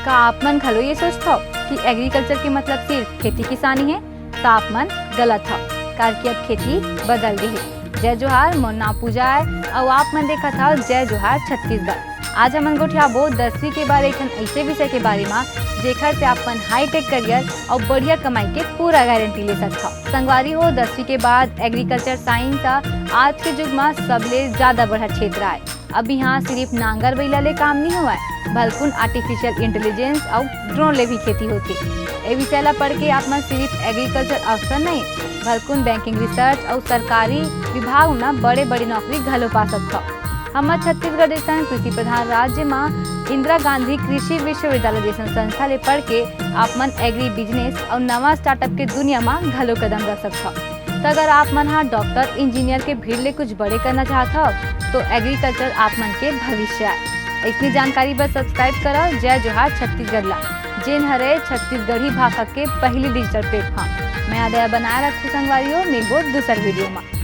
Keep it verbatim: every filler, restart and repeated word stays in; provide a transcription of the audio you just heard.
का आप मन घलो ये सोचथव कि एग्रीकल्चर के मतलब सिर्फ खेती किसानी हे? त आप मन गलत हव, काबर कि अब खेती बदल गे हे। जय जोहार, मोर नाम पूजा आय, अउ आप मन देखत हव जय जोहार छत्तीसगढ़। आज हमन गोठियाबो दसवीं के बाद एक ठन अइसे विषय के बारे म, जेखर से आप मन हाईटेक करियर अउ बढ़िया कमाई के पूरा गारंटी ले सकथव। संगवारी हो, दसवीं के बाद एग्रीकल्चर साइंस ह आज के जुग म सबले ज्यादा बढ़त क्षेत्र आय। अब इहाँ सिरिफ नांगर बइला ले काम नइ होवय, बल्कुन आर्टिफिशियल इंटेलिजेंस अउ ड्रोन ले भी खेती होथे। ए विषय ला पढ़ के आप मन सिरिफ एग्रीकल्चर अफसर नइ, बल्कुन बैंकिंग रिसर्च अउ सरकारी विभाग म बड़े-बड़े नौकरी घलो पा सकथव। हमर छत्तीसगढ़ जइसन कृषि प्रधान राज्य म इंदिरा गांधी कृषि विश्वविद्यालय जइसन संस्था ले पढ़ के आप मन एग्री बिजनेस अउ नवा स्टार्टअप के दुनिया म घलो कदम रख सकथव। त अगर आप मन ह डॉक्टर, इंजीनियर के भीड़ ले कुछ बड़े करना चाहत हव, तो एग्रीकल्चर आप मन के भविष्य आय। अइसने जानकारी बर सब्सक्राइब करव जय जोहार छत्तीसगढ़ ला, जेन हरे छत्तीसगढ़ी भाषा के पहिली डिजिटल प्लेटफॉर्म। मया दया बनाए रखहू संगवारी हो, मिलबो दूसर वीडियो म।